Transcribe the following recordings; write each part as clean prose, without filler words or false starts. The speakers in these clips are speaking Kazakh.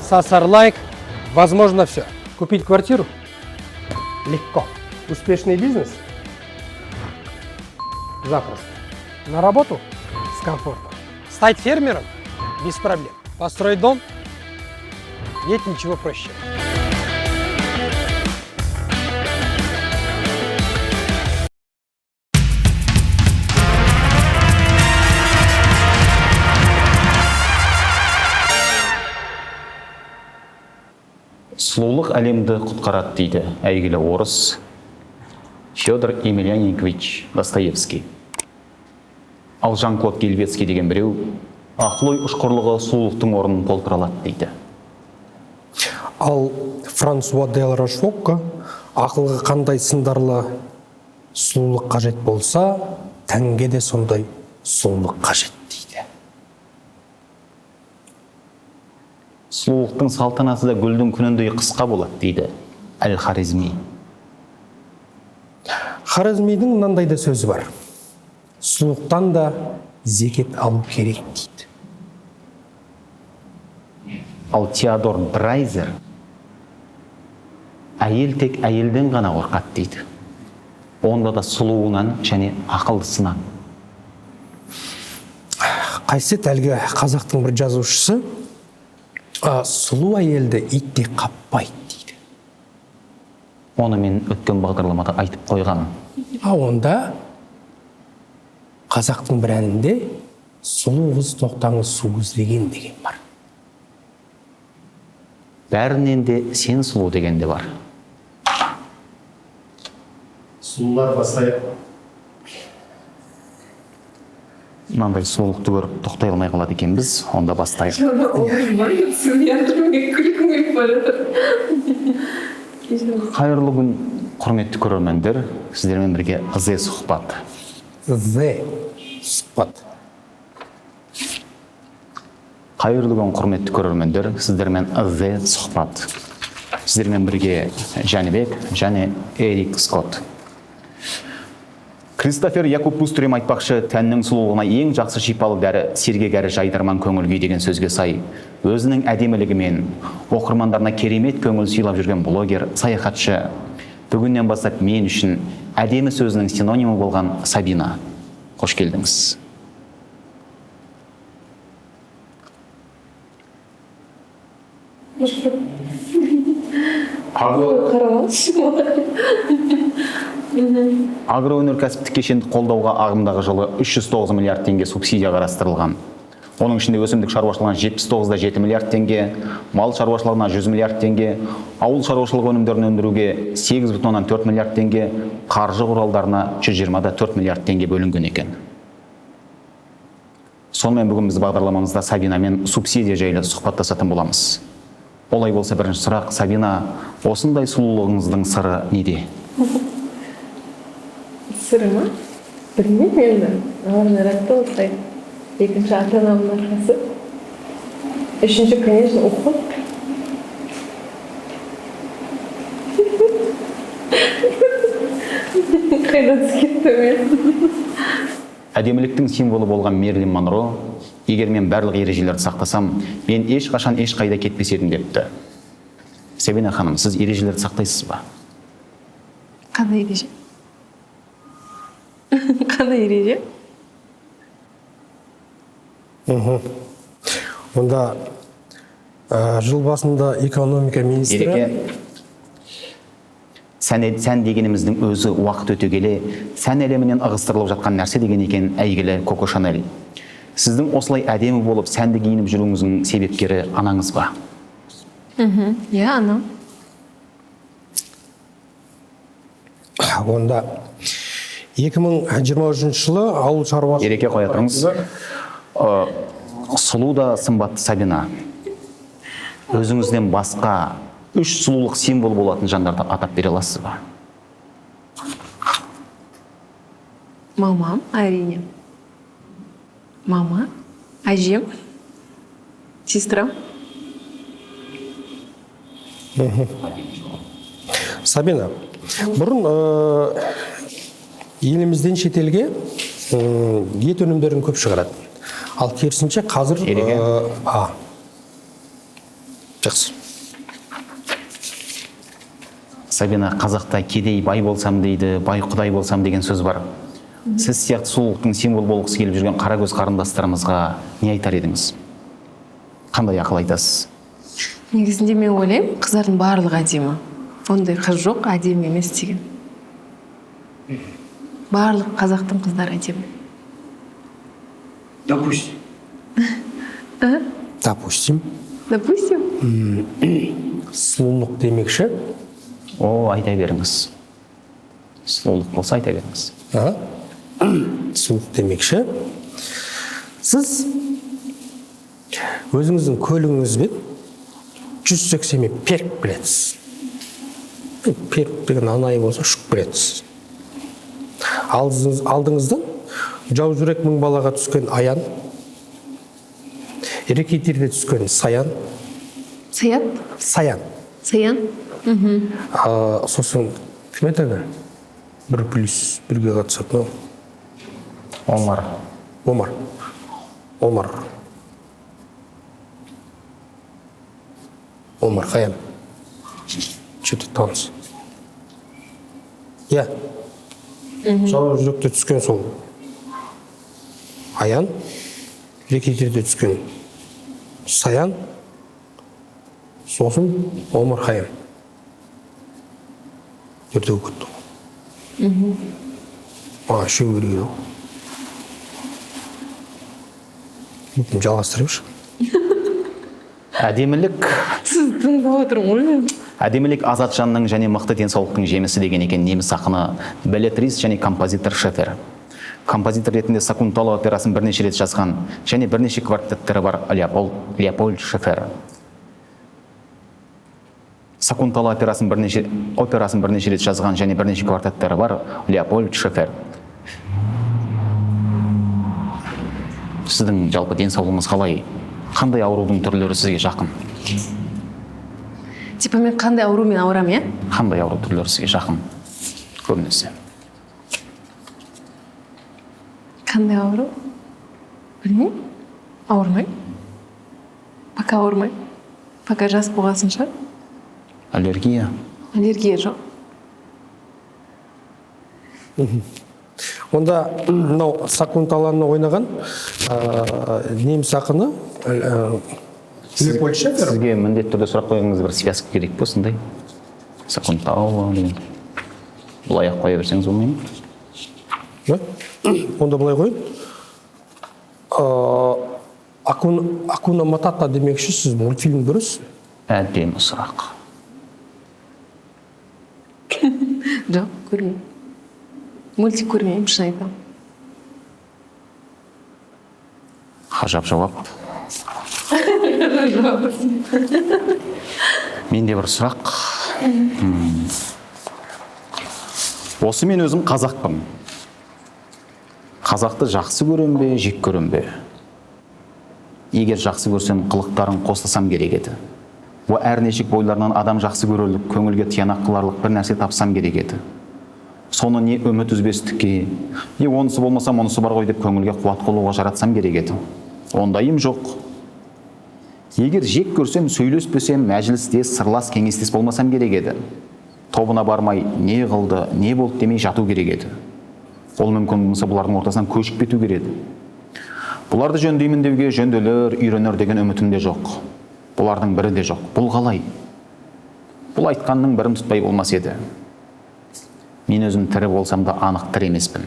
Сасар лайк. Возможно все. Купить квартиру? Легко. Успешный бизнес? Запросто. На работу? С комфортом. Стать фермером? Без проблем. Построить дом? Нет ничего проще. Сұлулық әлемді құтқарады, дейді әйгілі орыс Федор Емельяненкович Достоевский. Ал Жан Клод Гельвецкий деген біреу ақыл ой ұшқырлығы сұлулықтың орнын толтыра алады дейді. Ал Франсуа де Рошфокко ақылға қандай сындарлы сұлулық қажет болса, тәнге де сондай сұлулық қажет дейді. Сұлулықтың салтанаты да гүлдің күніндей қысқа болады, дейді Әл Хорезми. Хорезмидің мынандай да сөзі бар: сұлулықтан да зекет алу керек дейді. Ал Теодор Драйзер әйел тек әйелден ғана қорқады дейді, онда да сұлуынан және ақылдысынан. Қайсы әлгі қазақтың бір жазушысы сұлу әйелді ит те қаппайды дейді. Оны мен өткен бағдарламада айтып қойғанмын. А онда қазақтың бір әнінде сұлу қыз тоқтаңыз су іздеген деген бар. Бәрінен де сен сұлу деген де бар. Сұлулар, бастайық. Мынандай сұлулықты көріп тоқтай алмай қалады екенбіз. Онда бастайық. Күлкім келіп бара жатыр. Қайырлы күн, құрметті көрермендер! Сіздермен бірге Зе сұхбат. Зе сұхбат. Қайырлы күн, құрметті көрермендер! Сіздермен Зе сұхбат. Сіздермен бірге Жәнібек және Эрик Скотт. Кристофер Якуб Бустрем айтпақшы, тәннің сұлулығына ең жақсы шипалы дәрі сергек әрі жайдарман көңіл күй деген сөзге сай, өзінің әдемілігімен оқырмандарына керемет көңіл сыйлап жүрген блогер, саяхатшы, бүгіннен бастап мен үшін әдемі сөзінің синонимі болған Сабина. Қош келдіңіз. Қарап. Агроөнеркәсіптік кешенді қолдауға ағымдағы жылы 309 миллиард теңге субсидия қарастырылған. Оның ішінде өсімдік шаруашылығына 79,7 миллиард теңге, мал шаруашылығына 100 миллиард теңге, ауыл шаруашылығы өнімдерін өндіруге 8,4 миллиард теңге, қаржы құралдарына 120,4 миллиард теңге бөлінген екен. Сонымен, бүгін біз бағдарламамызда Сабинамен субсидия жайлы сұхбаттасатын боламыз. Олай болса, бірінші сұрақ: Сабина, осындай сұлулығыңыздың сыры неде? Сыры ма? Білмеймін енді. Алла жаратты осылай. Екінші, ата анамның арқасы. Үшінші, конечно, уход. Қайда түсіп кеттім мен? Әдеміліктің символы болған Мерлин Монро егер мен барлық ережелерді сақтасам, мен ешқашан ешқайда кетпес едім депті. Сабина ханым, сіз ережелерді сақтайсыз ба? Қандай ереже? Қандай ереже? Онда жыл басында экономика министрі Ереке, сән дегеніміздің өзі уақыт өте келе сән әлемінен ығыстырылып жатқан нәрсе деген екен әйгілі Коко Шанель. Сіздің осылай әдемі болып, сәнді киініп жүруіңіздің себепкері анаңыз ба? Иә, анам. Онда 2023 жылы ауыл шаруашылығы Ереке, қоя тұрыңыз. Сұлу да сымбатты Сабина, өзіңізден басқа үш сұлулық символы болатын жандарды атап бере аласыз ба? Мамам, әрине. Мама, әжем, сестрам. Сабина, бұрын елімізден шетелге ет өнімдерін көп шығарады, ал керісінше қазір Ереке. А. Жақсы. Сабина, қазақта «кедей бай болсам дейді, бай құдай болсам» деген сөз бар. Сіз сияқты сұлулықтың символы болғысы келіп жүрген қаракөз қарындастарымызға не айтар едіңіз? Қандай ақыл айтасыз? Негізінде мен ойлаймын, қыздардың барлығы әдемі, ондай қыз жоқ әдемі емес деген. Барлық қазақтың қыздары әдемі. Допустим. Допустим. Допустим. Сұлулық демекші. О, айта беріңіз. Сұлулық болса, айта беріңіз. А? Сұлулық демекші, сіз өзіңіздің көлігіңізбен 180-мен періп келатсыз. Періп деген анайы болса, ұшып келатсыз. Алдыңыздан жау жүрек мың балаға түскен Аян, Рэкетирде түскен Саян. Саят? Саян. Саян. А, сосын кім еді әлгі бір плюс бірге қатысатын ау? Омар. Омар, Омар, Омар Хаям, че-то таныс, иә. Жау жүректе түскен сол Аян, Рэкетирде түскен Саян, сосын Омар Хаям төртеу кетті ғой. Маған үшеу керек еді ғой. Мүмкін, жалғастырайықшы. Әдемілік Сізді тыңдап отырмын ғой мен. Әдемілік азат жанның және мықты денсаулықтың жемісі деген екен неміс ақыны, беллетрист және композитор Шефер. Композитор ретінде «Сакунтала» операсын бірнеше рет жазған және бірнеше квартеттері бар Леопольд Шефер. «Сакунтала» операсын бірнеше рет жазған және бірнеше квартеттері бар Леопольд Шефер. Сіздің жалпы денсаулығыңыз қалай? Қандай аурудың түрлері сізге жақын? Типа мен қандай аурумен ауырамын, иә? Қандай ауру түрлері сізге жақын көбінесе? Қандай ауру, білмеймін, ауырмаймын пока, ауырмаймын пока, жас болғасын шығар. Аллергия? Аллергия жоқ. Онда мынау Сакунталаны ойнаған неміс ақыны Леопольд Шефер. Сізге міндетті түрде сұрақ қойғыңыз бір связка керек пе осындай «Сакунтала» деген? Былай ақ қоя берсеңіз болмай ма? Да? Онда былай қояйын. Акуна Матата демекші, сіз мультфильм көресіз? Әдемі сұрақ. Жоқ, көрмеймін, мультик көрмеймін, шын айтамын. Ғажап жауап. Менде бір сұрақ. Осы мен өзім қазақпын. Қазақты жақсы көрем бе, жек көрем бе? Егер жақсы көрсем, қылықтарын қостасам керек еді. О әрнешік бойларынан адам жақсы көрерлік, көңілге тиянақ қыларлық бір нәрсе тапсам керек еді. Соны не үміт үзбестікке, не онысы болмаса, мұнысы бар ғой деп көңілге қуат қылуға жаратсам керек еді. Ондайым жоқ. Егер жек көрсем, сөйлеспесем, мәжілісте сырлас, кеңестес болмасам керек еді. Тобына бармай, не қылды, не болды демей жату керек еді. Ол мүмкін болмаса, бұлардың ортасынан көшіп кету керек еді. Бұларды жөндеймін деуге, жөнделер, үйренер деген үмітім де жоқ. Бұлардың бірі де жоқ. Бұл қалай? Бұл айтқанның бірін тұтпай болмас еді. Мен өзім тірі болсам да, анық тірі емеспін.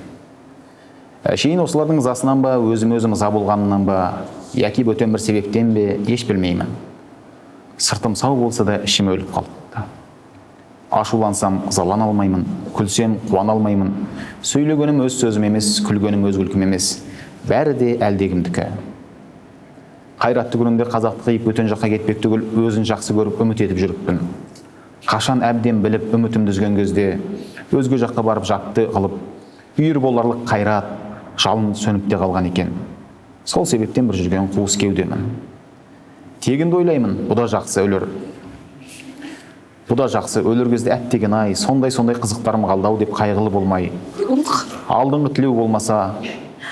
Әшейін осылардың ызасынан ба, өзім өзім ыза болғанымнан ба, яки бөтен бір себептен бе, еш білмеймін. Сыртым сау болса да, ішім өліп қалыпты. Ашулансам, ызалана алмаймын, күлсем, қуана алмаймын. Сөйлегенім өз сөзім емес, күлгенім өз күлкім емес. Бәрі де әлдекімдікі. Қайратты күнімде қазақты қиып бөтен жаққа кетпек түгіл, өзін жақсы көріп, үміт етіп жүріппін. Қашан әбден біліп, үмітімді үзген кезде өзге жаққа барып жатты қылып, үйір боларлық қайрат, жалын сөніп те қалған екен. Сол себептен бір жүрген қуыс кеудемін. Тегінді ойлаймын, бұ да жақсы өлер. Бұ да жақсы, өлер кезде әттеген ай, сондай сондай қызықтарым қалды ау деп қайғылы болмай, алдыңғы тілеу болмаса,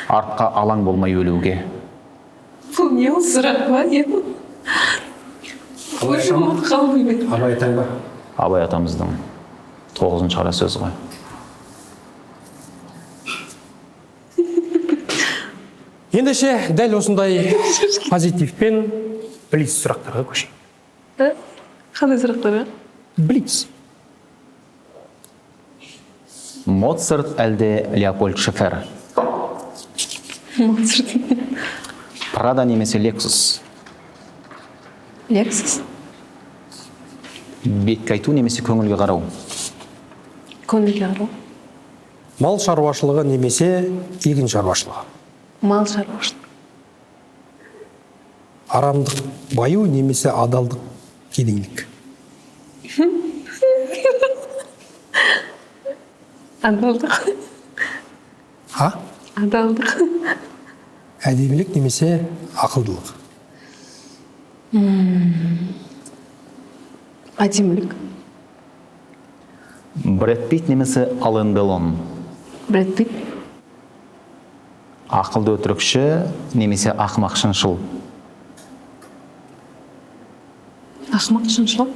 артқа алаң болмай өлуге. Бұл не, ол сұрақ па, не? Уже ұмытып қалдым мен. Абай атаң ба? Абай атамыздың тоғызыншы қара сөзі ғой. Ендеше, дәл осындай позитивпен блиц сұрақтарға көшейік. Ә? Қандай сұрақтар? Блиц. Моцарт әлде Леопольд Шефер? Моцарт. Прада немесе Лексус? Лексус. Бетке айту немесе көңілге қарау? Көңілге қарау. Мал шаруашылығы немесе егін шаруашылығы? Мал шаруашылығы. Арамдық баю немесе адалдық кедейлік? Адалдық. А? Адалдық. Әдемілік немесе ақылдылық? Әдемілік. Брэд Питт немесе Ален Делон? Брэд Питт. Ақылды өтірікші немесе ақымақ шыншыл? Ақымақ шыншыл.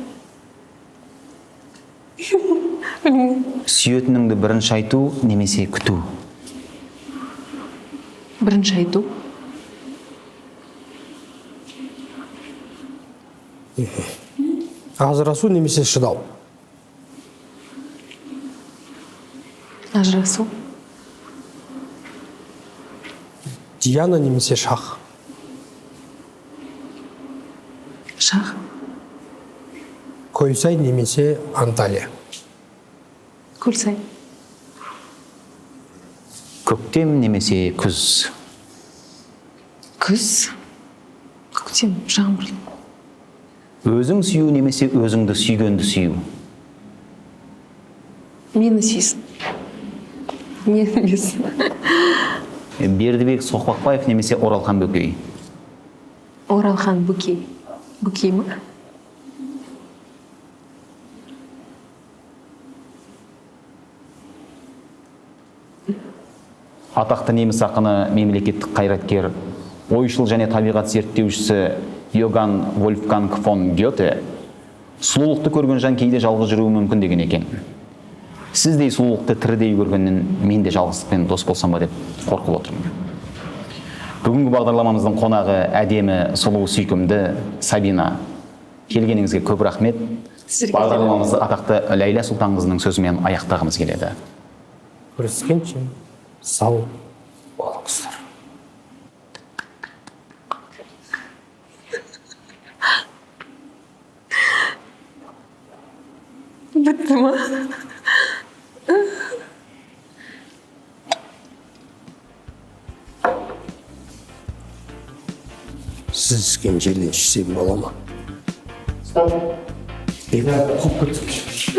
Білмеймін. Сүйетініңді бірінші айту немесе күту? Бірінші айту. Ажырасу немесе шыдау? Ажырасу. Диана немесе Шах? Шах. Көлсай немесе Анталия? Көлсай. Көктем немесе күз? Күз. Көктем жаңбырлы. Өзің сүю немесе өзіңді сүйгенді сүю? Мені сүйсін, мен емес. Бердібек Соқпақбаев немесе Оралхан Бөкей? Оралхан Бөкей. Бөкей ма? Атақты неміс ақыны, мемлекеттік қайраткер, ойшыл және табиғат зерттеушісі Йоганн Вольфганг фон Гёте «Сұлулықты көрген жан кейде жалғыз жүруі мүмкін» деген екен. Сіздей сұлулықты тірідей көргеннен мен де жалғыздықпен дос болсам ба деп қорқып отырмын. Бүгінгі бағдарламамыздың қонағы әдемі, сұлу, сүйкімді Сабина. Келгеніңізге көп рахмет. Сіздерге. Бағдарламамызды атақты Ләйлә Сұлтанқызының сөзімен аяқтағымыз келеді. Көріскенше сау болыңыздар. Бітті ма? Сіз ішкен жерден ішсем бола ма? Стоп. Бек қуып кетсінші.